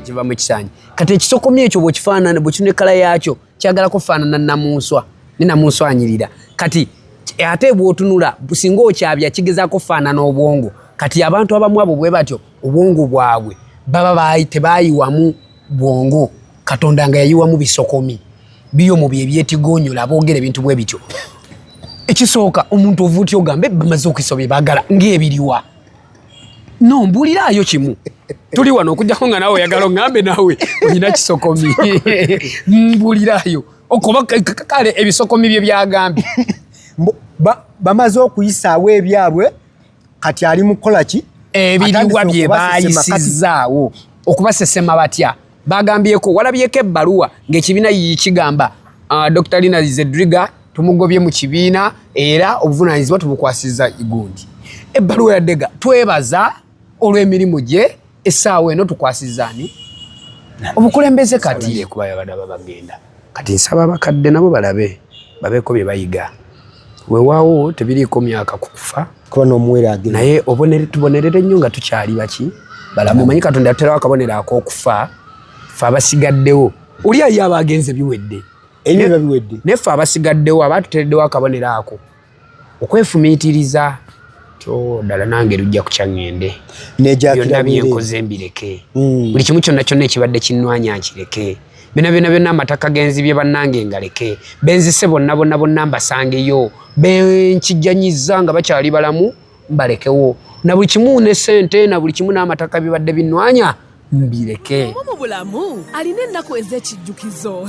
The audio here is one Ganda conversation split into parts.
Kivamu ekisaanyi. Kati ekisokomi ekyo bwekifaanana, bwekino ekkala yakyo kyagala kufaanana namunswa, ne namunswa anyirira. Kati ate bw'otunula, singa okyabya, kigezaako kufaanana obwongo. Kati abantu abamu abo bwe batyo obwongo bwabwe baba tebayiwamu bwongo, Katonda nga yayiwamu bisokomi biyo mu bye byetigonyola aboogera ebintu bwe bityo. Ekisooka, omuntu ova otya ogambe bamaze okuyisa bye baagala ng'ebiriwa? No mbuuliraayo kimu, tuli wano okujjako nga naawe oyagala oŋŋambe naawe olina kisokomi. Mbuuliraayo okuba kale ebisokomi bye byagambye. Bamaze okuyisaawo ebyabwe, kati ali mu kukola ki? Ebiriwa bye bayisizaawo okubasesema batya? Bagambyeko, walabyeko ebbaluwa ng'ekibiina kigamba Dr Lina Zedriga tumugobye mu kibiina era obuvunaanyizibwa tumukwasizza gundi. Ebbaluwa ya Dega, twebaza olw'emirimu gye, essaawa eno tukwasizza ani obukulembeze. Kati kuba yabadde bagenda, kati nsaba abakadde nabo balabe, babeeko bye bayiga. Weewaawo tebiriiko myaka ku kufa. Kuba n'omuwere agenda. Naye tubonerere nnyo nga tukyali baki balamu. Omanyi Katonda yatuterawo akabonero ak'okufa, ffe abasigaddewo. Oli ayi aba agenze, biwedde. Ebyo biba biwedde. Naye ffe abasigaddewo, aba tutereddewo akabonero ako okwefumiitiriza tyo ddala nange lujja kukya ŋŋende, byonna byenkoze mbireke, buli kimu kyonna kyonna ekibadde kinnwanya nkireke, byonna byonna byonna, amataka genzibye bannange ngaleke, benzise bonna bonna bonna mbasangeyo, benkijjanyiza nga bakyali balamu mbalekewo, na buli kimu ne sente na buli kimu n'amataka bibadde binnwanya mbireke. Omu mu bulamu alina ennaku ez'ekijjukizo.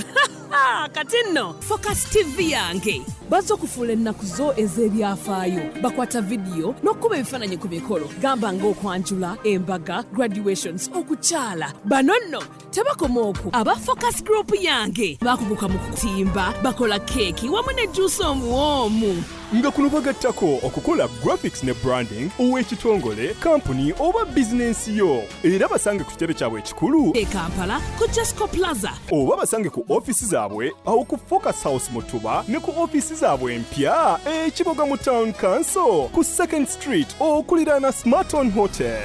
Kati nno Focus TV yange bazza okufuula ennaku zo ez'ebyafaayo. Bakwata vidiyo n'okukuba ebifaananyi ku mikolo, gamba ng'okwanjula, embaga, graduations, okukyala. Bano nno tebakoma okwo. Aba Focus Group yange bakuguka mu kutimba, bakola keeki wamu ne juusi omuwoomu. Nga kuno bagattako okukola graphics ne branding ow'ekitongole, kampuni oba bizinensi yo. Era basange ku kitebe kyabwe ekikulu e Kampala ku Jesco Plaza, oba basange ku ofiisi zaabwe awo ku Focus House mu Tuba, ne ku ofiisi zaabwe empya ekiboga mu Town Council ku Second Street okuliraana Smarton Hotel.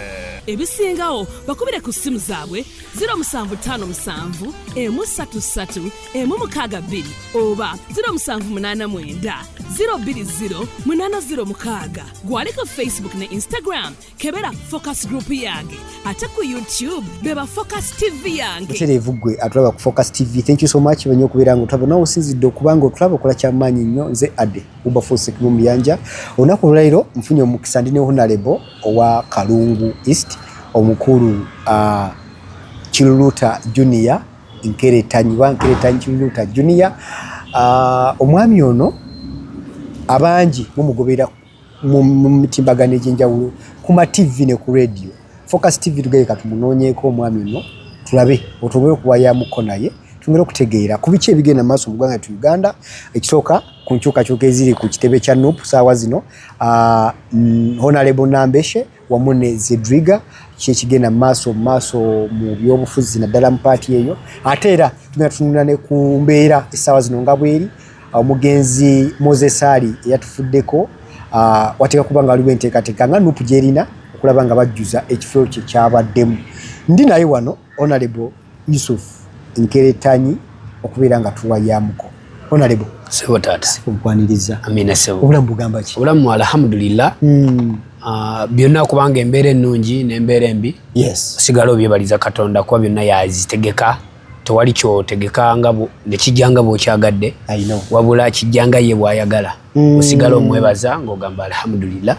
Ebisingawo bakubire ku ssimu zaabwe 0757 133 162 oba 0789 020 806. Gwali ku Facebook ne Instagram, kebera Focus Group yange, ate ku YouTube beba Focus TV yange. Butereevu gwe atulaba ku Focus TV, thank you so much banyo okubeera nga otulaba nawe osinzidde okuba nga otulaba, okola kyamaanyi nnyo. Nze Ade Ubaforce mu Muyanja. Olunaku olwaleero nfunye omukisa, ndi ne Honorable owa Kalungu East, omukulu Kiruluuta Junior Nkeretanyi, wa Nkeretanyi Kiruluuta Junior. Omwami ono abangi mumugoberera mu mitimbagano egy'enjawulo, ku ma TV ne ku radio Focus TV. Tugere katumunoonyeeko omwami ono, tulabe otwongere okuwayamuko naye, twongere okutegeera ku biki ebigenda maaso mu ggwanga lyattu Uganda. Ekisooka, ku nkyukakyuka eziri ku kitebe kya NUP saawa zino, Honorable Nambeshe wamu ne Zedriga, kyekigenda mu maaso mu byobufuzi, naddala mu paati eyo. Ate era tugenda tunula ne ku mbeera essaawa zino nga bweri omugenzi Moses Ali eyatufuddeko, wateeka kuba nga waliwo enteekateeka nga NUP gyerina okulaba nga bajjuza ekifo kye kyabaddemu. Ndi naye wano Honorable Yusuf Nkeretanyi okubeera nga tuwayamuko. Honorable, Sebo taata. Okwaniriza. Amina sebo. Obulamu bugamba ki? Obulamu alhamdulillah. Byonna, kubanga embeera ennungi n'embeera embi, osigala obyebaliza Katonda, kuba byonna yazitegeka. Tewali kyotegeka nga nekijja nga bwokyagadde, I know. wabula kijja nga ye bw'ayagala. Osigala omwebaza ng'ogamba alhamdulillah.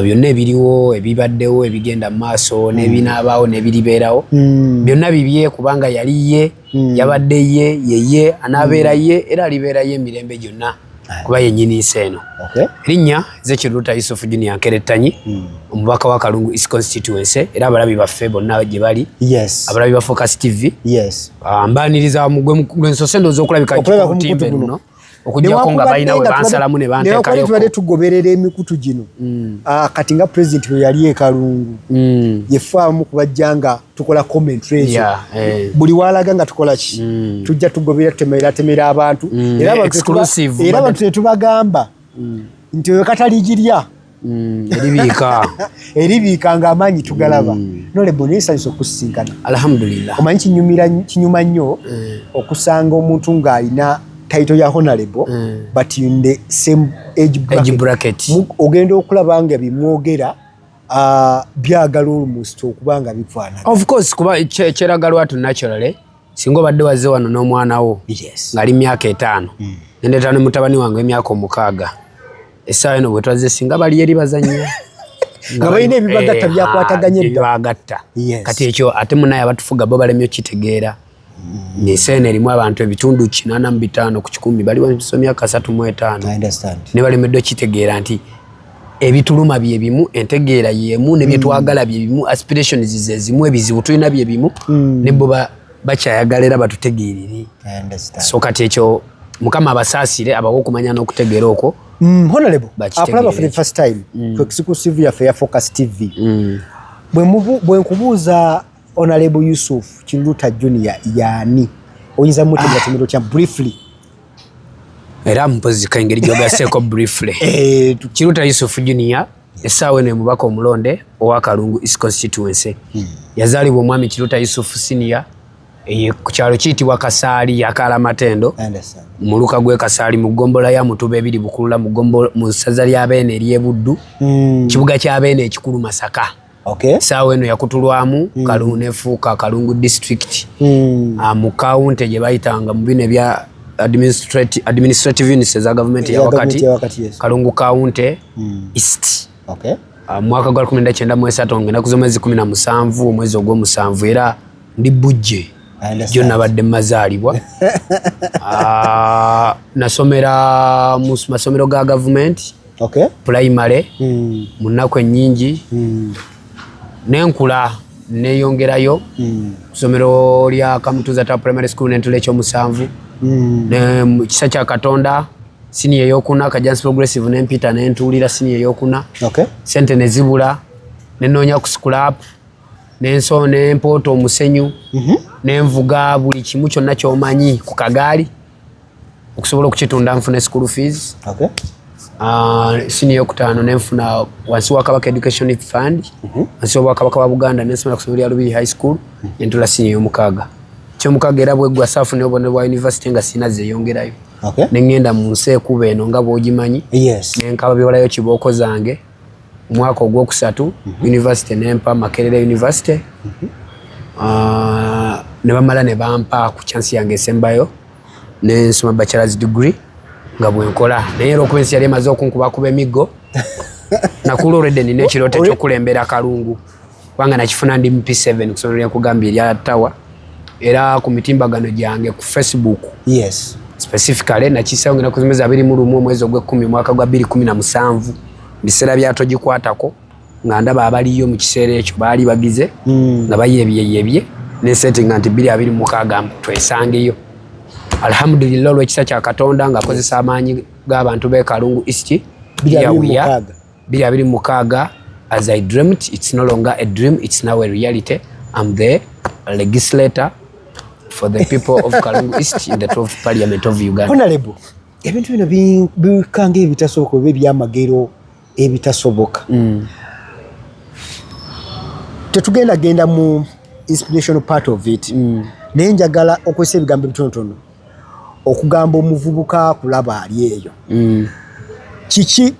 Byonna ebiriwo, ebibaddewo, ebigenda mu maaso, n'ebinaabaawo, n'ebiribeerawo, byonna bibye, kubanga yali ye, yabadde ye, yeye anaabeera ye, era alibeera ye emirembe gyonna, kuba yennyini nsi eno. Erinnya ze Kiruuta Yusufu Junior Nkerettanyi, omubaka wa Kalungu East Constituency. Era abalabi baffe bonna gye bali, abalabi ba Focus TV, mbaniriza gwe nsose ndowooza okulabika Okulabika ku ku lutimbe mukutu guno. luno, okuggyako nga balina we bansalamu ne newakubadde banteekayoko. Tubadde tugoberera emikutu gino. Kati nga president bwe yali e Kalungu, yefaamu kubajja nga tukola commentary ezo. Buli walaga nga tukola ki, tujja tugoberera, tutemerera temera abantu. Era abantu Exclusive. Era abantu tetubagamba nti oyo kataligirya. Eribiika. Eribiika ng'amaanyi tugalaba. Honorable, nesanyusa okusisinkana. Alhamdulillah. Omanyi kinyumira, kinyuma nnyo okusanga omuntu ng'alina title ya honorable but in the same age bracket. Age bracket. Ogenda okulaba nga bimwogera byagala almost okuba nga bifaanana. Of course, kuba kyeraga lwatu naturally singa obadde wazze wano n'omwana wo ng'ali myaka 5, nendeeta ne mutabani wange emyaka 6, essaawa eno bwe twazze singa bali eri bazannya. Nga balina ebibagatta, byakwataganye dda. Ebibagatta. Kati ekyo ate munaye abatufuga bo balemye okitegeera. Ensi eno erimu abantu ebitundu 85 ku kikumi bali wansi myaka 35. I understand. Ne balemeddwa okitegeera nti ebituluma bye bimu, entegeera y'emu, ne byetwagala bye bimu, aspirations ze zimu, ebizibu tulina bye bimu, ne bo bakyayagala era batutegeerere. I understand. So kati ekyo Mukama abasaasire, abawe okumanya n'okutegeera okwo. Honorable, Bakitegeere. akulaba for the first time ku exclusive yaffe ya Focus TV. Bwe nkubuuza Honorable Yusuf Kiruuta Junior yaani, oyinza mutegeera otya briefly? Era mpozi ka engeri gy'ogasseeko briefly. Kiruuta Yusuf Junior essaawa eno ye mubaka omulonde owa Kalungu East Constituency. Yazaalibwa omwami Kiruuta Yusuf Senior ku kyalo kiyitibwa Kasaali ya Kalamatendo, I understand. muluka gw'e Kasaali mu ggombolola ya Mutuba ebiri Bukulula mu ssaza lya Beene ery'e Buddu, kibuga kya Beene ekikulu Masaka. Essaawa eno yakutulwamu Kalungu n'efuuka Kalungu District. Mu kawunti gye bayitanga mu bino ebya administrative units eza gavumenti Eza ya wakati, gavumenti ya wakati, yes. Kalungu County East. Mwaka gwa 1993 ng'ennaku z'omwezi 17 omwezi ogw'omusanvu, era ndi Bujje. I understand. Gyo nabadde mazaalibwa. Nasomera mu masomero ga gavumenti. Primary. Mu nnaku ennyingi. Nenkula neeyongerayo ku ssomero lya Kamutuza Top Primary School nentula ekyomusanvu. Ne mu kisa kya Katonda siniya eyokuna Kajansi Progressive nempita nentuulira siniya eyokuna. Sente ne zibula, nenoonya ku scrap, nenso nempoota omusenyu, nenvuga buli kimu kyonna ky'omanyi ku kagaali okusobola okukitunda nfune school fees. Siniya eyokutaano nenfuna wansi wa Kabaka Education Fund, wansi wa Kabaka wa Buganda, nensomera ku ssomero lya Lubiri High School, nentula siniya eyomukaaga. Ekyomukaaga era bweggwa saafuna obubonero bwa university nga sirina zeeyongerayo. Ne ŋŋenda mu nsi ekuba eno nga bw'ogimanyi. Nenkaba biwalayo kibooko zange omwaka ogwokusatu university nempa Makerere University. Ne bamala ne bampa ku chance yange esembayo nensoma bachelor's degree nga bwenkola, naye era okuba ensi yali emaze okunkubakuba emiggo, nakula already nina ekirooto ekyokulembera Kalungu, kubanga nakifuna ndi mu P7 ku ssomero lyenkugambye erya Tawa, era ku mitimbagano gyange ku Facebook specifically nakisawo ngenda ku mwezi 21 omwezi ogw'ekkumi omwaka gwa 2017, biseera bya togikwatako, nga ndaba abaliyo mu kiseera ekyo baali bagize nga bayebyeyebye nesetinga nti 2026 twesangeyo. Alhamdulillah, olw'ekisa kya Katonda ng'akozesa amaanyi g'abantu b'e Kalungu East, 2026. 2026, as I dreamt, it's no longer a dream, it's now a reality. I'm the legislator for the people of Kalungu East in the 12th Parliament of Uganda. Honorable, ebintu bino bikanga ebitasoboka oba ebyamagero ebitasoboka. Tetugenda genda mu inspirational part of it, naye njagala okozesa ebigambo ebitonotono okugamba omuvubuka kulaba ali eyo, kiki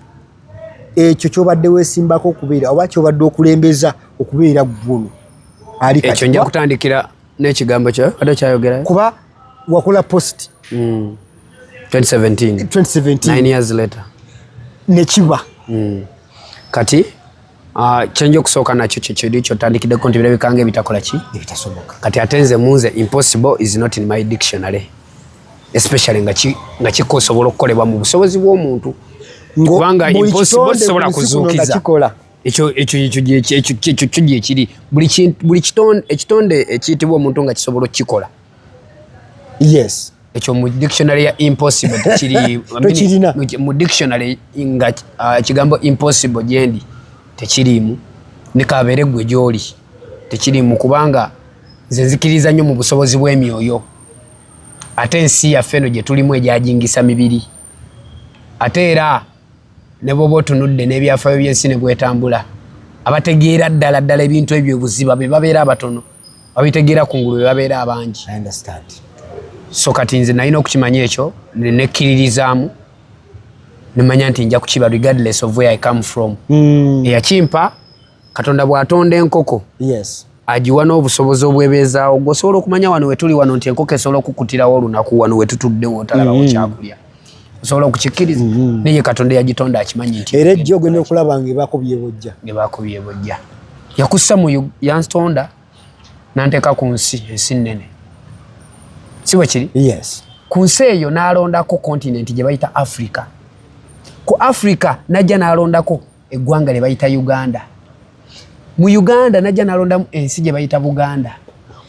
ekyo kyobadde weesimbako okubeera oba kyobadde okulembeza okubeera guno ali kati? Ekyo nja kutandikira n'ekigambo kyo ate kyayogerayo. Kuba wakola post 2017. 2017. 9 years later. Nekiba. Kati kyenja okusooka nakyo kyekiri kyotandikiddeko nti birabika nga ebitakola ki? Ebitasoboka. Kati ate nze munze impossible is not in my dictionary, especially nga kikosobola okukolebwa mu busobozi bw'omuntu. Kubanga Buli impossible kitonde kisobola ku nsi kuno nga kuzuukiza. kikola. Ekyo kyo gyekiri buli ekitonde ekiyitibwa omuntu nga kisobola okukikola. Ekyo mu dictionary ya impossible tekiri. Tokirina. Mu dictionary nga ekigambo impossible gyendi tekiriimu, nekabeere gwe gyoli tekiriimu, kubanga nze nzikiriza nnyo mu busobozi bw'emyoyo, ate ensi yaffe eno gye tulimu egyajingisa mibiri, ate era Ne bwoba otunudde n'ebyafaayo by'ensi ne bwetambula, abategeera ddala ddala ebintu ebyo obuziba be babeera abatono, babitegeera kungulu be babeera abangi. I understand. So kati nze nalina okukimanya ekyo, nekkiririzaamu, nemanya nti nja kukiba regardless of where I come from. Eyakimpa Katonda bw'atonda enkoko, agiwa n'obusobozi obwebeezaawo. Gwe osobola okumanya wano wetuli wano nti enkoko esobola okukutirawo olunaku wano wetutuddewo otalabawo kyakulya, osobola okukikkiriza? Naye Katonda eyagitonda akimanyi nti era ejjo ogenda okulaba nga ebaako byebojja. Ngebaako byebojja. Yakussa mu yantonda nanteeka ku nsi, ensi nnene, si bwe kiri? Yes. Ku nsi eyo n'alondako continent gye bayita Africa. Ku Africa najja n'alondako eggwanga lye bayita Uganda. Mu Uganda najja n'alondamu ensi gye bayita Buganda.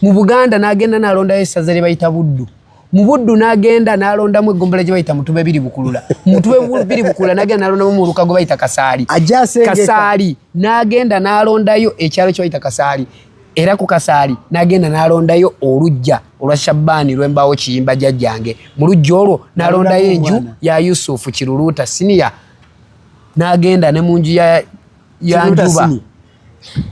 Mu Buganda n'agenda n'alondayo essaza lye bayita Buddu. Mu Buddu n'agenda n'alondamu eggombolola gye bayita Mutuba ebiri Bukulula. Mutuba ebiri Bukulula n'agenda n'alondamu muluka gwe bayita Kasaali. Ajja asengeka. Kasaali n'agenda n'alondayo ekyalo kye bayita Kasaali. Era ku Kasaali n'agenda n'alondayo oluggya olwa Shabbaani lw'embaawo Kiyimba jjajjange. Mu luggya olwo n'alondayo enju omwana. ya Yusufu Kiruluuta Siniya. N'agenda ne mu nju ya Kiruluuta Njuba. Senior.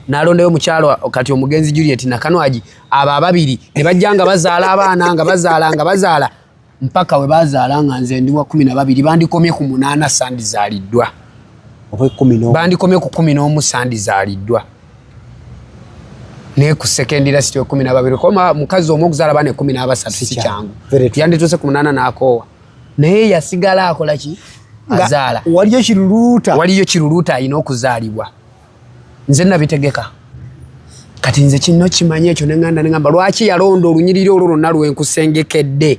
N'alondayo omukyalo kati omugenzi Juliet Nakanwagi. Abo ababiri ne bajja nga bazaala abaana, nga bazaala, nga bazaala, mpaka we bazaala nga nze ndi wa 12. Bandikomye ku 8 sandizaaliddwa. Oba 11. Bandikomye ku 11 sandizaaliddwa. Naye ku second last we 12, koma mukazi omu okuzaala abaana 13 si Si kyangu. kyangu. Very true. Yandituuse ku 8 n'akoowa. Naye yasigala akola ki? Nga Azaala. waliyo Kiruluuta. Waliyo Kiruluuta alina okuzaalibwa. Nze nabitegeka. Kati nze kino kimanyi ekyo ne ŋŋanda ne ŋŋamba lwaki yalonda olunyiriri olwo lwonna lwe nkusengekedde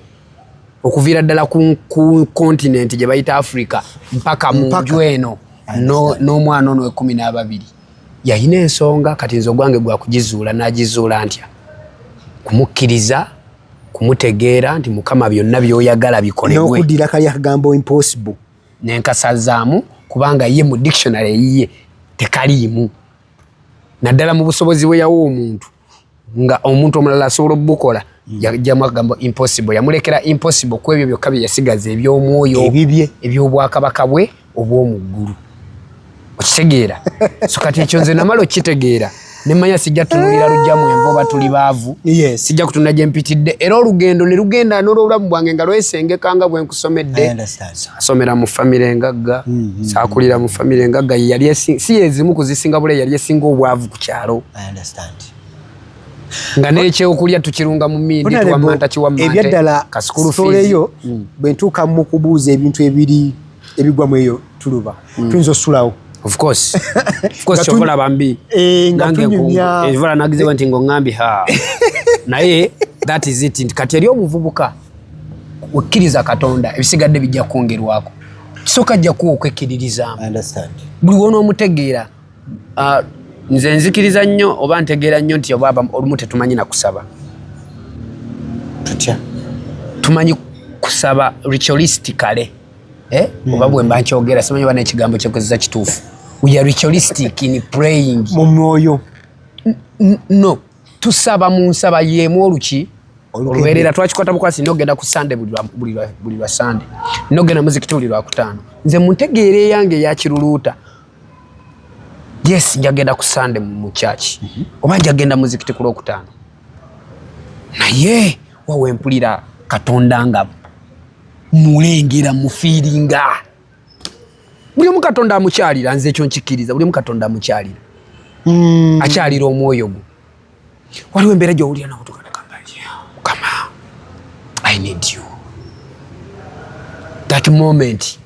okuviira ddala ku continent gye bayita Africa mpaka mu Mpaka. nju eno n'omwana ono 12. Yalina ensonga. Kati nze ogwange gwa kugizuula. N'agizuula ntya? Kumukkiriza, kumutegeera nti Mukama byonna by'oyagala bikolebwe. N'okuddira kali akagambo impossible. Nenkasazaamu, kubanga ye mu dictionary eyiye tekaliimu, naddala mu busobozi bwe yawa omuntu nga omuntu omulala asobola obukola. Yajjamu akagambo impossible, yamulekera impossible ku ebyo byokka bye yasigaza eby'omwoyo, Ebibye. eby'obwakabaka bwe obw'omu ggulu. Okitegeera? So kati ekyo nze namala okukitegeera, nemanya sijja tunuulira lujja mwenva oba tuli baavu. Sijja kutunula gye mpitidde, era olugendo ne lugenda n'olwobulamu bwange nga lwesengeka nga bwe nkusomedde. I understand. Saasomera mu famire engagga, saakulira mu famire engagga. Ye yali si yezimu kuzisinga bule, yali esinga obwavu ku kyalo. I understand. Nga n'ekyokulya tukirunga mu mmindi, Honorable, tuwamanta kiwammante, ebyaddala ka school story fees. eyo, bwe ntuuka mu kubuuza ebintu ebiri ebigwa mu eyo tuluba, tuyinza osulawo. Of course. Of course, Nga kyova olaba mbi. Nga Nange tunyumya. Evola nagizewa nti ng'oŋŋambye, ha. Naye that is it. Nti kati eri omuvubuka, okkiriza Katonda, ebisigadde bijja kwongerwako. Kisooka ajja kuwa okwekkiririzaamu. I understand. Buli w'onoomutegeera, nze nzikiriza nnyo oba ntegeera nnyo nti oba olumu tetumanyi na kusaba. Tutya? Tumanyi kusaba ritualistically. Oba bwe mba nkyogera simanyi oba n'ekigambo kyekozesa kituufu. We are ritualistic in praying. Mu mwoyo. No, tusaba mu nsaba y'emu oluki Olukedde. olubeerera twakikwata bukwasi. Nogenda ku Sunday buli lwa Sunday, nogenda muzikiti buli lwakutaano. Nze mu ntegeera eyange eya Kiruluuta, yes, njagenda ku Sunday mu church oba njagenda muzikiti ku lwokutaano, naye wawe mpulira Katonda nga mulengera, mufiiringa. Buli omu Katonda amukyalira, nze ekyo nkikkiriza, buli omu Katonda amukyalira. Akyalira omwoyo gwo. Waliwo embeera gy'owulira n'okutuuka n'ogamba, Mukama, I need you. That moment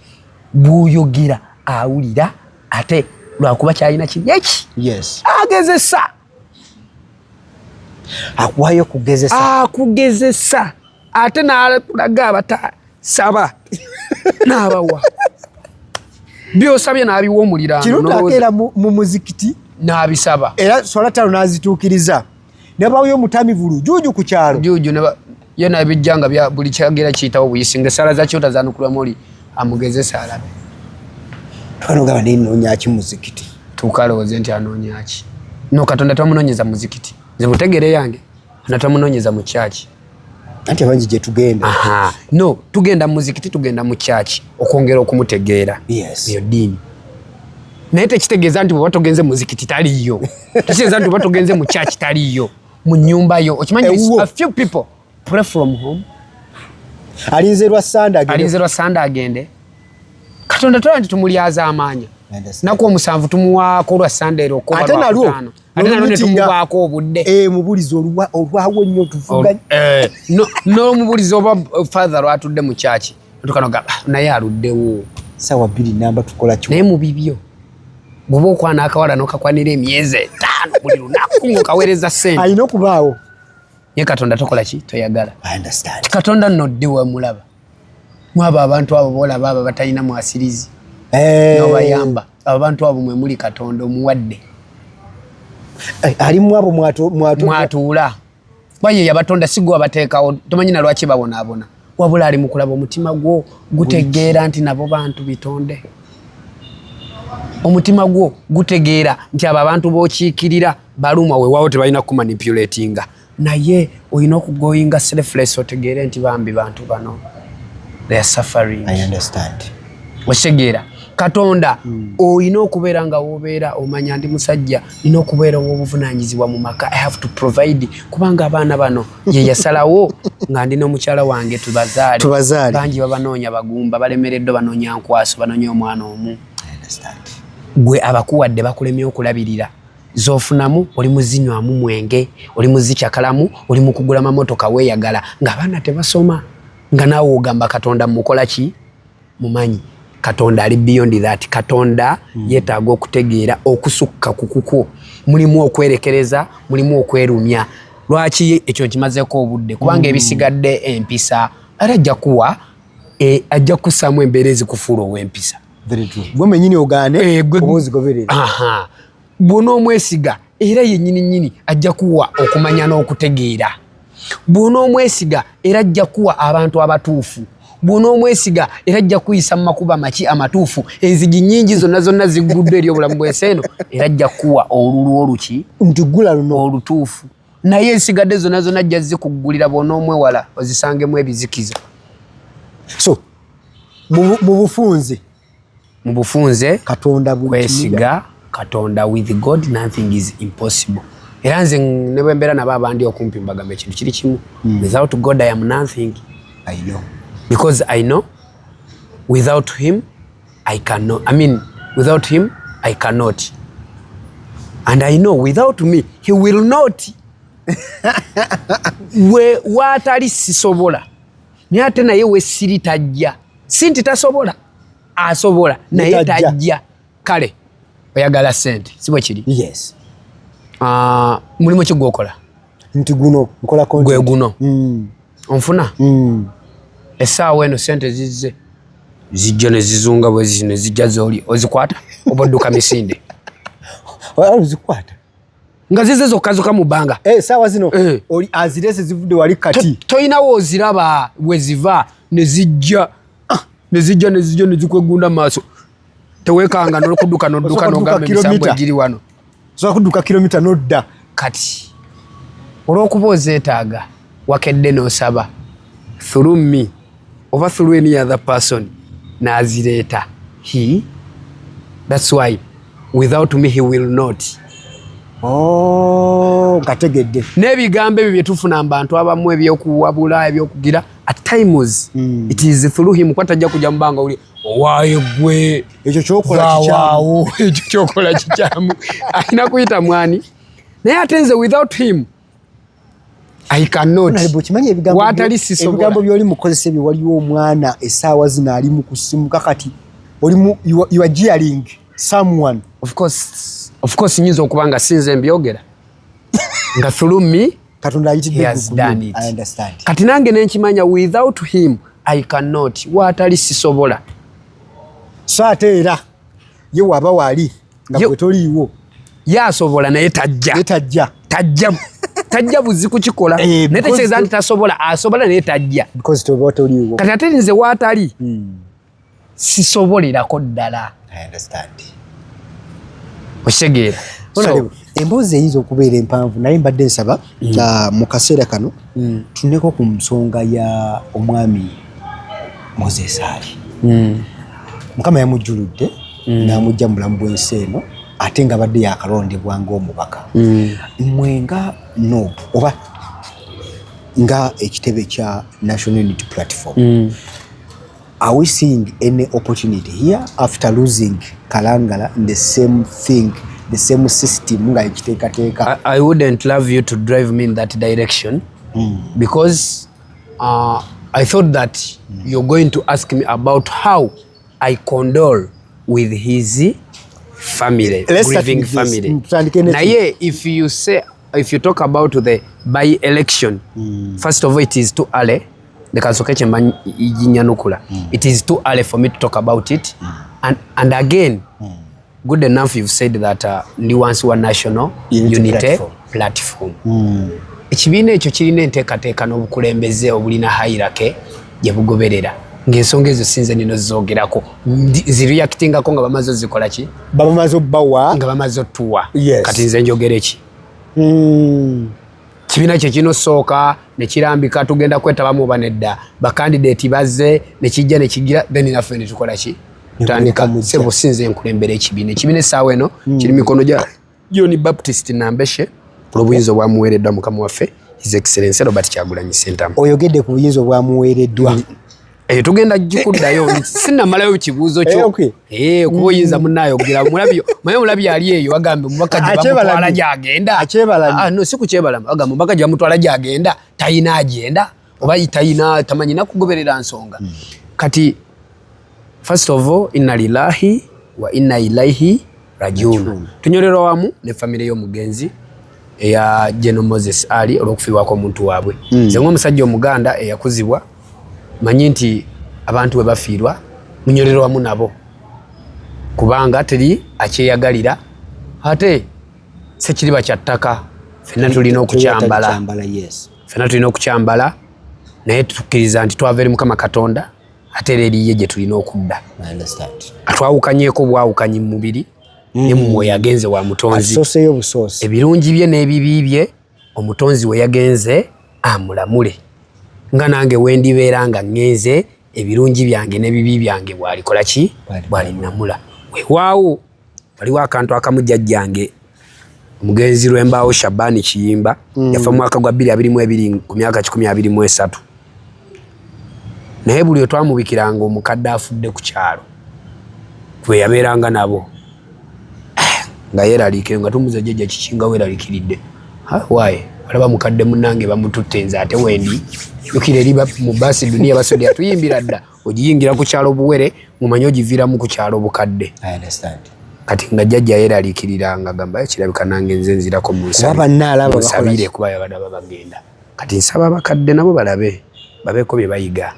bw'oyogera awulira, ate lwakuba kyalina kiri eki agezesa. Akuwayo kugezesa. Akugezesa, ate n'akulaga abatasaba n'abawa byosabye, n'abiwa omuliraano. Kiruta n'olowooza akeera mu muzikiti n'abisaba. Era swala 5 n'azituukiriza, ne bawayo omutamivu lujuuju ku kyalo. Juju ne ye nabijja nga buli kyagera kiyitawo buyisi, nga esaala za Kyota zanukulwamu oli amugezesa alabe. Twanogamba naye nnoonya ki muzikiti? Tuuka alowooze nti anoonya ki. No, Katonda tamunoonyeza muzikiti. Nze mutegeere yange, Katonda tamunoonyeza mu kyaki. Anti abangi gye tugenda. Aha. No, tugenda mu muzikiti, tugenda mu church okwongera okumutegeera. Yes. Eyo ddiini. Naye tekitegeeza nti bw'oba togenze mu muzikiti taliiyo. Tekitegeeza nti bw'oba togenze mu church taliiyo. Mu nnyumba yo. Okimanyi Ewuwo. a few people pray from home. Alinze lwa Sande agende. Alinze lwa Sande agende. Katonda tola nti tumulyaza amaanya. I understand. Naku omusanvu tumuwaako lwa Sande era okuba Ate lwa nalwo, kutaano. Ate nalwo ne n'olumitinga. tumuwaako obudde. Eh, mubulizi olwawo nnyo tuvuga. N'omubulizi oba father lwatudde mu kyaki otukanoga naye aluddewo. Sawa 2 namba tukola ki? Naye mu bibyo bw'oba okwana akawala n'okakwanira emyezi 5 buli lunaku ng'okaweereza ssente. Alina okubaawo. Ye Katonda tokola ki? Toyagala. I understand. Katonda nno ddi wemulaba? Mwabo abantu abo boolaba abo batalina mwasirizi. N'obayamba. Abantu abo mwe muli Katonda omuwadde. Ali mu abo mwatuula. Kuba ye yabatonda si gwe wabateekawo, tomanyi na lwaki babonaabona. Wabula ali mu kulaba omutima gwo gutegeera nti nabo bantu bitonde. Omutima gwo gutegeera nti abo abantu b'okiikirira balumwa, weewaawo tebalina kumanipulatinga. Naye olina okugoyinga selfless otegeere nti bambi bantu bano they are suffering. I understand. Okitegeera? Katonda olina okubeera nga w'obeera omanya ndi musajja, nina okubeera ow'obuvunaanyizibwa mu maka, I have to provide, kubanga abaana bano ye yasalawo nga ndi n'omukyala wange tubazaale. Tubazaale. Bangi babanoonya bagumba, balemereddwa, banoonya nkwaso, banoonya omwana omu. I understand. Gwe abakuwadde bakulemye okulabirira. Z'ofunamu oli muzinywamu mwenge, oli muzikyakalamu, oli mu kugula mamotoka weeyagala, ng'abaana tebasoma, nga naawe ogamba Katonda mukola ki? Mumanyi. Katonda ali beyond that. Katonda yeetaaga okutegeera okusukka ku kukwo. Mulimu okwerekereza, mulimu okwerumya. Lwaki ekyo nkimazeeko obudde? Kubanga ebisigadde empisa, era ajja kuwa, ajja kussaamu embeera ezikufuula ow'empisa. Very true. Gwe mwennyini ogaane, oba ozigoberere. Aha. Bw'onoomwesiga era ye nnyini nnyini ajja kuwa okumanya n'okutegeera. Bw'onoomwesiga era ajja kuwa abantu abatuufu. Bw'onoomwesiga era ajja kuyisa mu makubo amaki amatuufu. Enzigi nnyingi zonna zonna zigguddwa eri obulamu bw'ensi eno, era ajja kuwa olulwo oluki? Nti ggula luno. Olutuufu. Naye ensigadde zonna zonna ajja zikuggulira bw'onoomwewala ozisangemu ebizikiza. So, mu bufunze. Mu bufunze, Katonda buli kwesiga Katonda. With God nothing is impossible. Era nze ne bwe mbeera nabo abandi okumpi mbagamba ekintu kiri kimu. Without God I am nothing. I know. Because I know without him I cannot. I mean, without him I cannot. And I know without me he will not. We waatali sisobola. Naye ate naye we siri tajja. Si nti tasobola. Asobola naye tajja. Kale oyagala ssente, si bwe kiri? Yes. Mulimu ki gw'okola? Nti guno nkola content. Gwe guno. Onfuna? Essaawa eno ssente zizze. Zijja ne zizunga bwe ziti ne zijja z'oli. Ozikwata oba odduka misinde? Ozikwata. Nga zizze zokka zokka mu bbanga. Essaawa zino oli azirese zivudde wali kati. Toyinawo oziraba we ziva ne zijja. Ne zijja ne zijja ne zikwegunda mu maaso. Teweekanga n'okudduka n'odduka Osobola n'ogamba kudduka emisambo kilomita. egiri wano. Osobola kudduka kilomita n'odda. Kati olw'okuba ozeetaaga wakedde n'osaba through me oba through any other person n'azireeta. He, that's why without me he will not. Oh, nkategedde. N'ebigambo ebyo bye tufuna mu bantu abamu ebyokuwabula, ebyokugira, at times it is through him, kuba tajja kujja mu bbanga oli owaayo ggwe. Ekyo ky'okola kikyamu. Vaawo, ekyo ky'okola kikyamu. Alina kuyita mwani. Naye ate nze without him I cannot. Honorable, okimanyi Waatali sisobola. ebigambo by'oli mu kukozesa ebyo, waliwo omwana essaawa zino ali mu kusimuka kati oli mu, you are gearing someone. Of course, of course nyinza okuba nga sinze mbyogera. Nga through me, Katonda ayitidde he has ku done it. I understand. Kati nange ne nkimanya without him I cannot. Waatali sisobola. So ate era ye waba wali nga gwe toliiwo. Ye asobola naye tajja. Naye tajja. Tajja. Tajja buzi kukikola. Naye tekitegeeza nti tasobola, asobola naye tajja. Because toba toliiwo. Kati ate nze waatali sisobolerako ddala. I understand. Okitegeera? So, emboozi eyinza okubeera empanvu naye mbadde nsaba mu kaseera kano tuneko ku nsonga ya omwami Moses Ali. Mukama yamujjuludde n'amujja mu bulamu bw'ensi eno ate nga badde yakalondebwa ng'omubaka. Mmwe nga NUP oba nga ekitebe kya National Unity Platform, are we seeing any opportunity here after losing Kalangala in the same thing, the same system nga ekiteekateeka? I wouldn't love you to drive me in that direction because I thought that you're going to ask me about how I condole with his family, Let's start grieving with this. family. Tutandike ne Naye if you talk about the by election, first of all it is too early. Leka nsooke kye mba ginyanukula. It is too early for me to talk about it. And again, good enough you've said that ndi wansi wa National Unity Unity Platform. Platform. Ekibiina ekyo kirina enteekateeka n'obukulembeze obulina hierarchy gye bugoberera, ng'ensonga ezo sinze nino zoogerako, zireactingako nga bamaze ozikola ki, Bamaze obbawa. Nga bamaze otuwa. Kati nze njogere ki? Kibiina kye kino sooka ne kirambika tugenda kwetabamu oba nedda, bakandidate bazze ne kijja ne kigira, then naffe ne tukola ki, tutandika. Mujja. Sebo, sinze nkulembera ekibiina. Ekibiina essaawa eno kiri mikono gya John Baptist Nambeshe olw'obuyinza obwamuweereddwa mukama waffe His Excellency Robert Kyagulanyi Ssentamu. Oyogedde ku buyinza obwamuweereddwa. Eyo tugenda gikuddayo, sinnamalayo kibuuzo kyo. Eh, okay. Kuba oyinza munaayogera mulabi, maye mulabi ali eyo bagambe omubaka gye Akyebalamye. bamutwala gyagenda. Akyebalamye. Ah, no, si kukyebalama, bagamba omubaka gye bamutwala gyagenda tayina agenda oba tayina tamanyina kugoberera nsonga. Kati first of all, inna lillahi wa inna ilaihi rajiun. Tunyolerwa wamu ne famire y'omugenzi eya General Moses Ali olw'okufiibwako omuntu waabwe. Nze ng'omusajja omuganda eyakuzibwa manyi nti abantu bwe bafiirwa munyolerwa wamu nabo, kubanga teri akyeyagalira, ate sekiriba kya ttaka, ffenna tulina okukyambala. Kyambala, yes. Ffenna tulina okukyambala, naye tukkiriza nti twava eri Mukama Katonda, ate era eriye gye tulina okudda. I understand. Atwawukanyeeko obwawukanyi mu mubiri, ne mu mwoyo agenze wa mutonzi. Asooseyo busoosi. Ebirungi bye n'ebibi bye omutonzi we yagenze amulamule, nga nange wendibeera nga ŋŋenze, ebirungi byange n'ebibi byange bwalikola ki, bwalinamula. Weewaawo waliwo akantu akamu jjajjange omugenzi Lwembaawo Shabani Kiyimba, yafa mu mwaka gwa 2022 ku myaka 123, naye buli otwamubikiranga omukadde afudde ku kyalo kwe yabeeranga nabo nga yeeraliikire, nga tumuza, "Jjajja, kiki nga weeraliikiridde?" "Waaye olaba mukadde munnange bamututte, nze ate wendi jukira eri mu baasi duniya basodi atuyimbira dda, ogiyingira ku kyalo buwere mumanye ogiviiramu ku kyalo bukadde." I understand. Kati nga jjajja yeeraliikirira nga gamba, "Eh, kirabika nange nze nzirako." Kuba bannaalaba bakola Munsabire kuba yabadaba bagenda. Kati nsaba abakadde nabo balabe babeeko bye bayiga.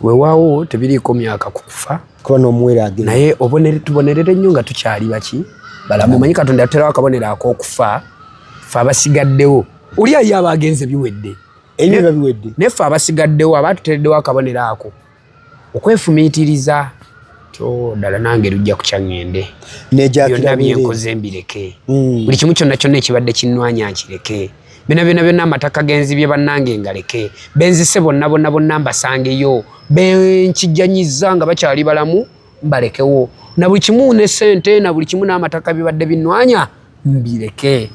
Weewaawo tebiriiko myaka ku kufa. Kuba n'omuwere agenda. Naye tubonerere nnyo nga tukyali baki balamu. Omanyi Katonda yatuterawo akabonero ak'okufa, fe abasigaddewo, oli aye aba agenze biwedde. Ebyo biba biwedde. Naye ffe abasigaddewo aba tutereddewo akabonero ako okwefumiitiriza ti, "Oh, ddala nange lujja kukya ŋŋende, Nejakira byonna bwereere. byenkoze mbireke, buli kimu kyonna kyonna ekibadde kinnwanya nkireke, byonna byonna byonna, amataka genzibye bannange ngaleke, benzise bonna bonna bonna mbasangeyo, benkijjanyiza nga bakyali balamu mbalekewo, na buli kimu ne sente na buli kimu n'amataka bibadde binnwanya mbireke.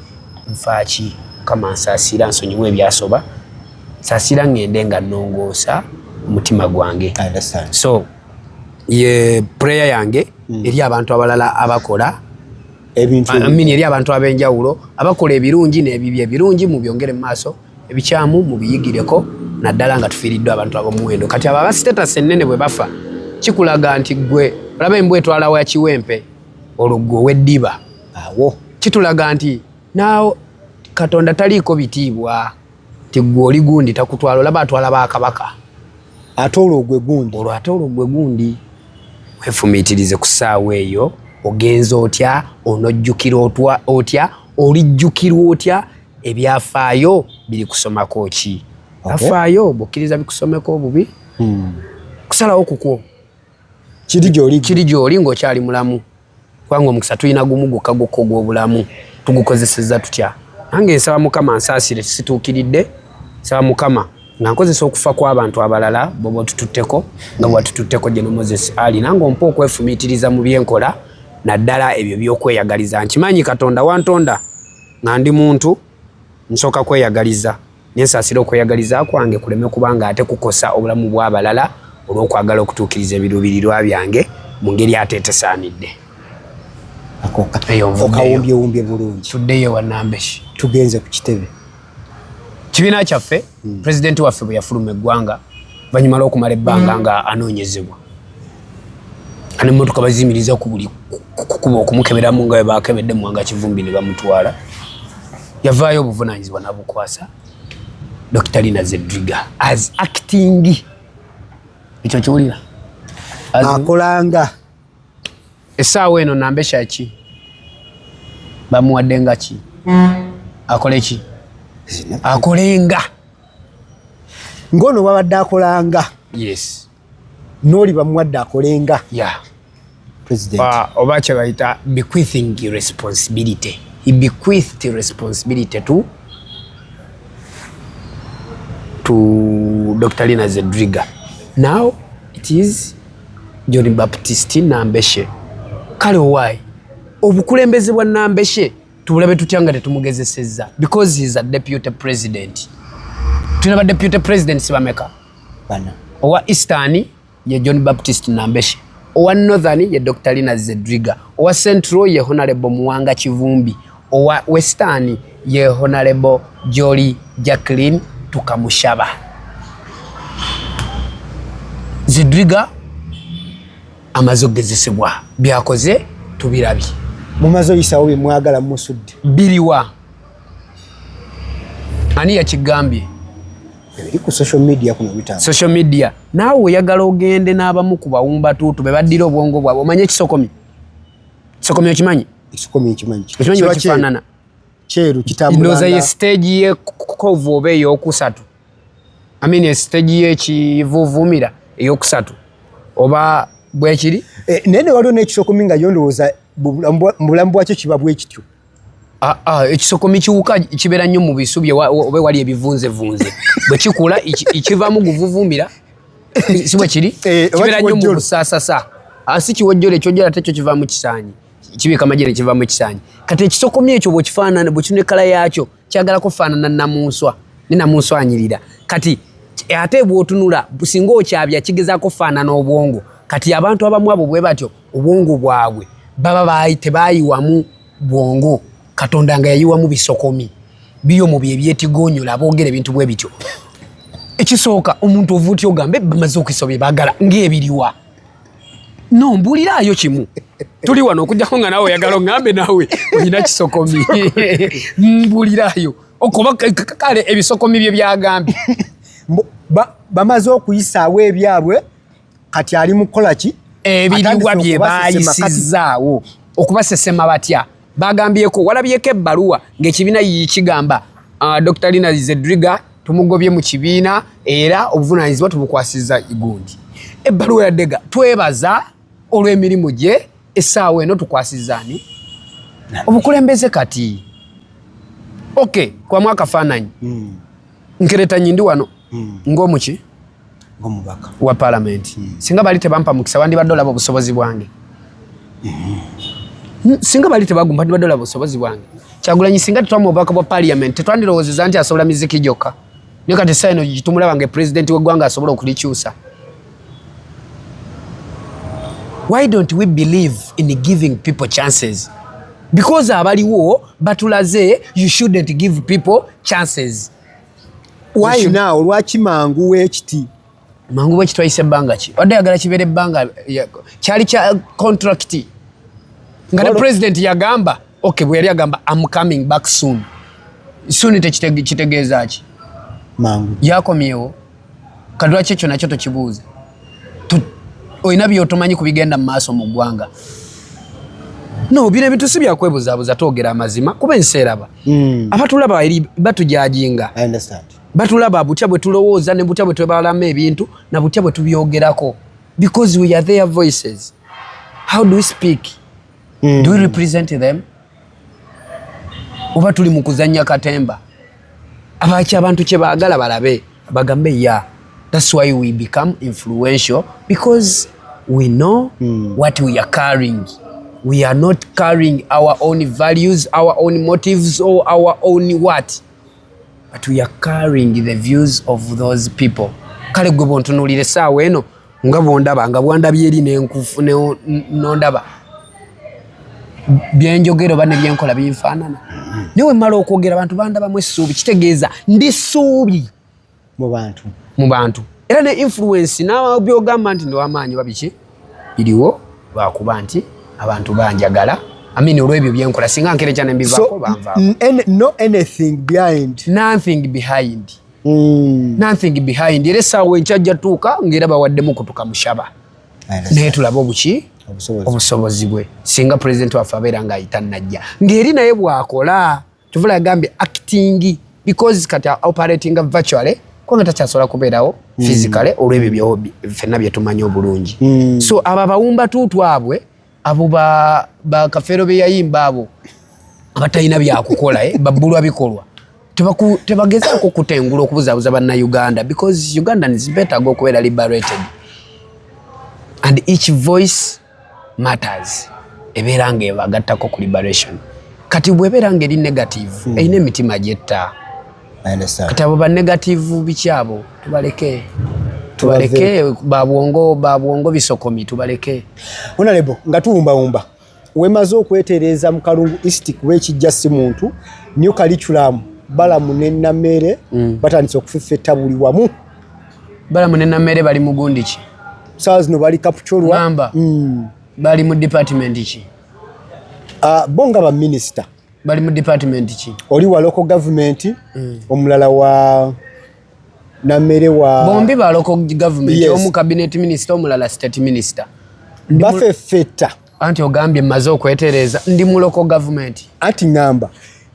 Nfaaki? Mukama nsaasira, nsonyiwa ebyasoba, nsaasira ŋŋende nga nnongoosa omutima gwange." I understand. So ye prayer yange eri abantu abalala abakola ebintu I mean, eri abantu ab'enjawulo abakola ebirungi n'ebibi, ebirungi mubyongere mu maaso, ebikyamu mubiyigireko, naddala nga tufiiriddwa abantu ab'omuwendo. Kati abo aba status ennene bwe bafa kikulaga nti gwe olaba embwa etwala wa kiwempe, olwo gwe ow'eddiba. Awo kitulaga nti naawe Katonda taliiko bitiibwa, nti gwe oli gundi takutwala, olaba atwala bakabaka. Ate olwo gwe gundi. Olwo ate olwo gwe gundi. Weefumiitirize ku ssaawa eyo, ogenza otya, onojjukira otya, olijjukirwa otya, ebyafaayo biri kusomako ki? Afaayo bw'okkiriza bikusomeko obubi, kusalawo kukwo. Kiri gy'oli. Kiri gy'oli ng'okyali mulamu, kubanga omukisa tulina gumu gwokka gwokka ogw'obulamu. Tugukozesezza tutya? Nange nsaba Mukama ansaasire, situukiridde. Nsaba Mukama nga nkozesa okufa kw'abantu abalala bwoba otututteko nga bwatututteko General Moses Ali, nange ompa okwefumiitiriza mu byenkola, naddala ebyo by'okweyagaliza. Nkimanyi Katonda wantonda nga ndi muntu, nsooka kweyagaliza, nensaasira okweyagaliza kwange kuleme kubanga ate kukosa obulamu bw'abalala olw'okwagala okutuukiriza ebiruubirirwa byange mu ngeri ate etesaanidde. Okawumbyewumbye bulungi. Tuddeyo ewa Nambeshe. Tugenze ku kitebe. Kibiina kyaffe, pulezidenti waffe bwe yafuluma eggwanga oluvannyuma lw'okumala ebbanga nga anoonyezebwa, nemmotoka baziyimiriza ku buli kukuba okumukeberamu nga bwe bakebedde Muwanga Kivumbi ne bamutwala, yavaayo obuvunaanyizibwa n'abukwasa Dr. Lina Zedriga as acting. Ekyo kiwulira akolanga essaawa eno. Nambesha ki bamuwadde nga ki akole ki akolenga ng'ono babadde akolanga. Yes. N'oli bamuwadde akolenga president. Oba kye bayita bequeathing responsibility. He bequeathed responsibility to Dr. Lina Zedriga. Now it is John Baptist Nambeshe. Kale owaayi obukulembeze bwa Nambeshe tubulabe tutya nga tetumugezesezza? Because he is a deputy president. Tulina ba deputy presidents bameka? Bana. Owa Eastern ye John Baptist Nambeshe, owa Northern ye Dr. Lina Zedriga, owa Central ye Honorable Muwanga Kivumbi, owa Western ye Honorable Jolly Jacqueline Tukamushaba. Zedriga amaze okugezesebwa, byakoze tubirabye. Mumaze oyisawo byemwagala, musudde. Biriwa? Ani yakigambye? Ebiri ku social media kuno bitambula. Social media naawe oyagala ogende n'abamu ku bawumbatuutu be baddira obwongo bwabwe. Omanye ekisokomi? Kisokomi okimanyi? Ekisokomi ekimanyi. Okimanyi bwekifaanana? Kyeru, kitambula. Ndowooza ye stage y'ekovu oba eyokusatu, I mean stage y'ekivuvumira eyokusatu oba bwekiri. Eh, naye ne waliwo n'ekisokomi nga yo ndowooza mu bulamu bwakyo kiba bwe kityo. Ah, ah, ekisokomi kiwuka, kibeera nnyo mu bisubi oba ewali ebivunzevunze. Bwe kikula kivaamu guvuvumira, si bwe kiri? Eh, oba Kibeera nnyo mu kiwojjolo. busaasasa. Ah, si kiwojjolo, ekyojjolo ate kyo kivaamu kisaanyi, kibiika amagye ne kivaamu ekisaanyi. Kati ekisokomi ekyo bwekifaanana, bwekino ekkala yaakyo kyagala kufaanana namunswa, ne namunswa anyirira. Kati ate bw'otunula singa okyabya kigezaako kufaanana obwongo. Kati abantu abamu abo bwe batyo obwongo bwabwe baba tebayiwamu bwongo, Katonda nga yayiwamu bisokomi biyo mu bye byetigonyola aboogera ebintu bwe bityo. Ekisooka, omuntu ova otya ogambe bamaze okisa bye baagala ng'ebiriwa? No mbuuliraayo kimu, tuli wano okujjako nga naawe oyagala oŋŋambe naawe olina kisokomi. Mbuuliraayo okoba kale ebisokomi bye byagambye. Bamaze okuyisaawo ebyabwe, kati ali mu kukola ki? Ebiriwa Atandise bye okubasesema kati. Bayisizaawo okubasesema batya? Bagambyeko, walabyeko ebbaluwa ng'ekibiina kigamba Dr. Lina Zedriga tumugobye mu kibiina era obuvunaanyizibwa tubukwasizza gundi. Ebbaluwa ya Dega twebaza olw'emirimu gye, essaawa eno tukwasizza ani obukulembeze kati. Okay, kwamu akafaananyi. Nkeretanyi ndi wano ng'omuki ng'omubaka wa palamenti. Singa bali tebampa mukisa, wandibadde olaba obusobozi bwange? Singa bali tebagumpa, wandibadde olaba obusobozi bwange? Kyagulanyi singa tetwamuwa obubaka bwa parliament, tetwandirowoozeza nti asobola miziki gyokka, naye kati essaawa eno tumulaba nga pulezidenti w'eggwanga asobola okulikyusa. Why don't we believe in giving people chances? Because abaliwo batulaze you shouldn't give people chances. Why now? Lwaki mangu wekiti? Mangu bwe kitwayise ebbanga ki? Wadde yagala kibeera ebbanga kyali kya contract nga ne president yagamba okay, bwe yali agamba am coming back soon, soon kitegeeza ki? Mangu. Yakomyewo. Kati lwaki ekyo nakyo tokibuuza? Olina byotomanyi ku bigenda mu maaso mu ggwanga? No, bino ebintu si byakwebuzaabuza, twogera amazima kuba ensi eraba. Abatulaba eri batujajinga. I understand. Batulaba butya bwe tulowooza ne butya bwe twebalamu ebintu na butya bwe tubyogerako, because we are their voices. How do we speak? Do we represent them? Oba tuli mu kuzannya katemba? Abaki abantu kye baagala balabe bagambe ya. That's why we become influential, because we know what we are carrying. We are not carrying our own values, our own motives or our own what, but we are carrying the views of those people. Kale gwe bwontunuulira essaawa eno, nga bwondaba, nga bwandabye eri nenkufu nondaba, byenjogera oba nebyenkola binfaanana. Naye wemala okwogera, abantu bandabamu essuubi. Kitegeeza ndi ssuubi mu bantu. Mu bantu. Era ne influence nabyogamba nti ndiwamaanyi babiki biriwo lwakuba nti abantu banjagala amini olw'ebyo byenkola. Singa nkerekya nembivaako, banvaako. No anything behind. Nothing behind. Nothing behind. Era essaawa enkyajja tuuka ngaera bawaddemu kutuka mushaba, naye tulabe obuki. Obusobozi. Obusobozi bwe singa pulezidenti waffe abeera ng'ayita najja ng'eri naye bw'akola. Tuvula yagambye acting, because kati operatinga virtually, kubanga takyasobola kubeerawo physically olw'ebyo ffenna bye tumanyi obulungi. So abo abawumba tuutu abwe, abo bakafeero be yayimba, abo abatalina byakukola, babbulwa bikolwa. Tebagezaako kutengula okubuzaabuza bannayuganda, because Ugandans betaaga okubeera liberated and each voice matters. Ebeera nga ebagattako ku liberation. Kati bwebeera nga eri negative, erina emitima gyetta. I understand. Kati abo ba negative biki abo, tubaleke, tubaleke. Babwongo, babwongo bisokomi, tubaleke. Honorable, nga tuwumbawumba, wemaze okwetereeza mu Kalungu East, kuba ekijja si muntu, new curriculum, Balamu ne Nammere batandise okufeffetta buli wamu. Balamu ne Nammere bali mugundi ki? Saawa zino bali Kapchorwa. Ngamba bali mu department ki? Ah, bo nga baminisita. Bali mu department ki? Oli wa local government, omulala wa Nammere wa Bombi ba local government. Yes. Omu cabinet minister, omulala state minister. Bafeffetta. Anti ogambye mmaze okwetereeza, ndi mu local government. Anti ŋŋamba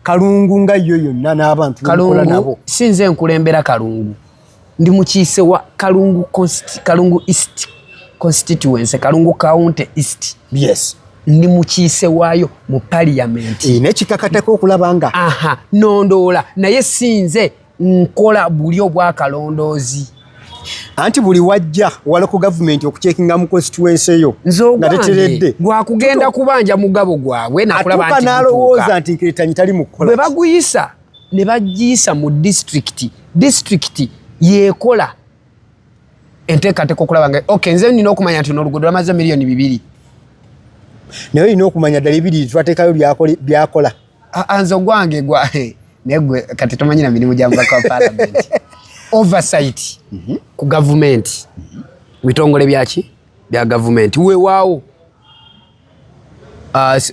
Kalungu nga yo yonna n'abantu bemukola nabo. Kalungu sinze nkulembera Kalungu, ndi mukiise wa Kalungu, Kalungu East constituency, Kalungu County East. Ndi mukiise waayo mu parliament. Eh, nekikakatako okulaba nga Aha, nondoola, naye sinze nkola buli obwakalondoozi. Anti buli wajja wa local government okucheckinga mu constituency eyo Nze nga ogwange teteredde, gwakugenda kubanja mugabo gwabwe nakulaba atuuka nti n'alowooza gutuuka. nti Nkeretanyi tali mu kukola. Bwe baguyisa ne bagiyisa mu disitulikiti, disitulikiti yeekola enteekateeka okulaba nga ok, nze nina okumanya nti n'oluguudo lwamaze 2 miliyoni. Naye olina okumanya ddala ebiri twateekayo byakola. Ah, nze ogwange gwa, naye gwe kati tomanyi na mirimu gya mubaka wa parliament. Oversight ku gavumenti, bitongole byaki bya gavumenti. Weewaawo,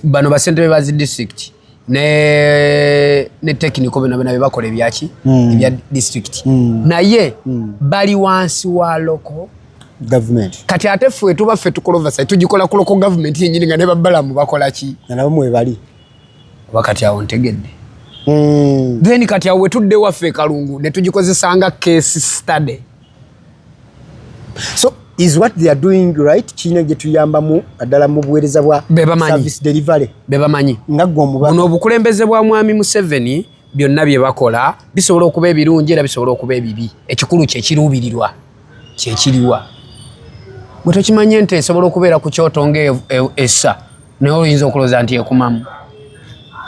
bano basentebe ba zi district ne technical, bino byona byebakola ebyaki, ebya district, naye bali wansi wa local government. Kati ate ffe tuba ffe tukola oversight, tugikola ku local government yennyini, nga ne babalamu bakola ki? Nga nabo mwebali. Oba kati awo ntegedde? Then kati awo wetudde waffe e Kalungu ne tugikozesanga case study. So is what they are doing right? Kirina gye tuyambamu naddala mu buweereza bwa Be bamanyi. service delivery? Be bamanyi. Nga ggwe omubaka. Buno obukulembeze bwa mwami Museveni, byonna bye bakola bisobola okuba ebirungi era bisobola okuba ebibi. Ekikulu kyekiruubirirwa kyekiriwa. Gwe tokimanye nti esobola okubeera ku kyoto nga essa, naye oyinza okulowooza nti ekumamu,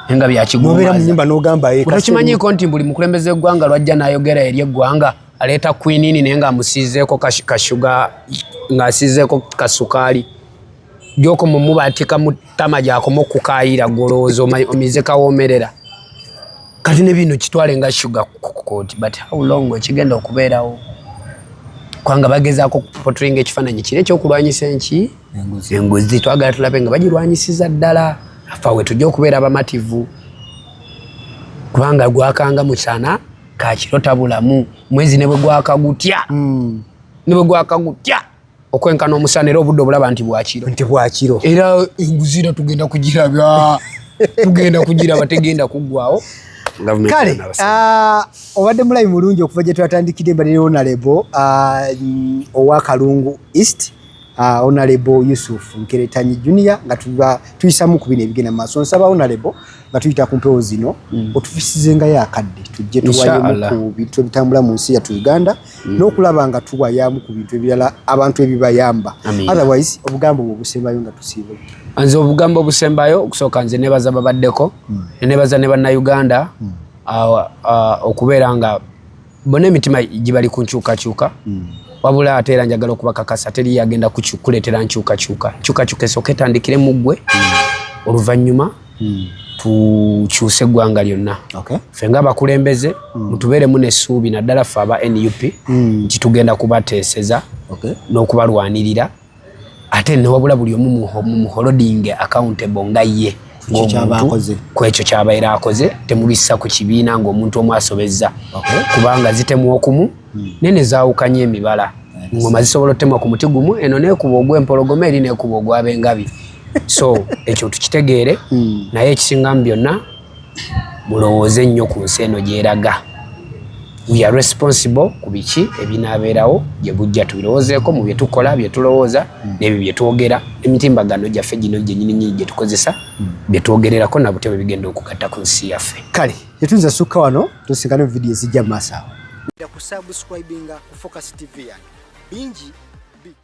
naye nga nobeera mu byakigumaza. Nyumba n'ogamba Gwe tokimanyiiko nti buli mukulembeze w'eggwanga lwajja n'ayogera eri eggwanga aleeta quinine, naye ng'amusiizeeko kashuga, ng'asiizeeko kasukaali gyokoma omubatika mu ttama gyakoma okukaayira, gwolowooza omize kawoomerera. Kati ne bino kitwale nga sugar coat, but how long ekigenda okubeerawo? Kubanga bagezaako okuportrayinga ekifaananyi kiri ekyokulwanyisa enki, enguzi. Twagala tulabe nga bagirwanyisiza ddala, afe we tujja okubeera abamativu, kubanga gwakanga musana kakiro tabulamu mwezi, ne bwe gwaka gutya, ne bwe gwaka gutya okwenkana omusana, era obudde obulaba nti bwakiro. Nti bwakiro. Era enguzi era tugenda kugiraba, tugenda kugiraba, tegenda kuggwawo. Gavumenti Kale yonna abasajja. Obadde mulabi mulungi okuva gye twatandikidde. Mbadde ne Honorable owa Kalungu East. Honorable Yusuf Nkeretanyi Junior, nga tuba tuyisamu ku bino ebigenda mu maaso. Nsaba Honorable, nga tuyita ku mpewo zino, otufisizengayo akadde tujje tuwayemu Inshallah. ku bintu ebitambula mu nsi yattu Uganda, n'okulaba nga tuwayamu ku bintu ebirala abantu ebibayamba. Amiina. Otherwise, obugambo bwe obusembayo nga tusiibula. Nze obugambo obusembayo, okusooka nze nebaza babaddeko, nebaza ne Bannayuganda okubeera nga bonna emitima gibali ku nkyukakyuka. Wabula ate era njagala okubakakasa, teri yagenda kuleetera nkyukakyuka. Nkyukakyuka esooka etandikire mu ggwe, oluvannyuma tukyuse eggwanga lyonna. Ffe ng'abakulembeze, mutubeeremu n'essuubi, naddala ffe aba NUP, nti tugenda kubateeseza n'okubalwanirira. Ate newabula buli omu mumuholding accountable nga ye Ku kyaba akoze. Ku ekyo kyabaera akoze. Temubissa ku kibiina ng'omuntu omu asobezza, kubanga zitemwa okumu naye ne zaawukanya emibala. Ngoma zisobola otemwa ku muti gumu, eno nekuba ogw'empologoma, eri nekuba ogw'abengabi. So ekyo tukitegeere. Naye ekisinga mu byonna, mulowooze nnyo ku nsi eno gyeraga. We are responsible ku biki ebinaabeerawo gye bujja. Tubirowoozeeko mu bye tukola, bye tulowooza, n'ebyo bye twogera, emitimbagano gyaffe gino gyennyini nyini gye tukozesa, bye twogererako nabutya bwe bigenda okugatta ku nsi yaffe. Kale tetuyinza sukka wano, tusinkane mu vidiyo ezijja mu maaso awo. Kusubscribinga ku Focus TV yange, bingi bijja.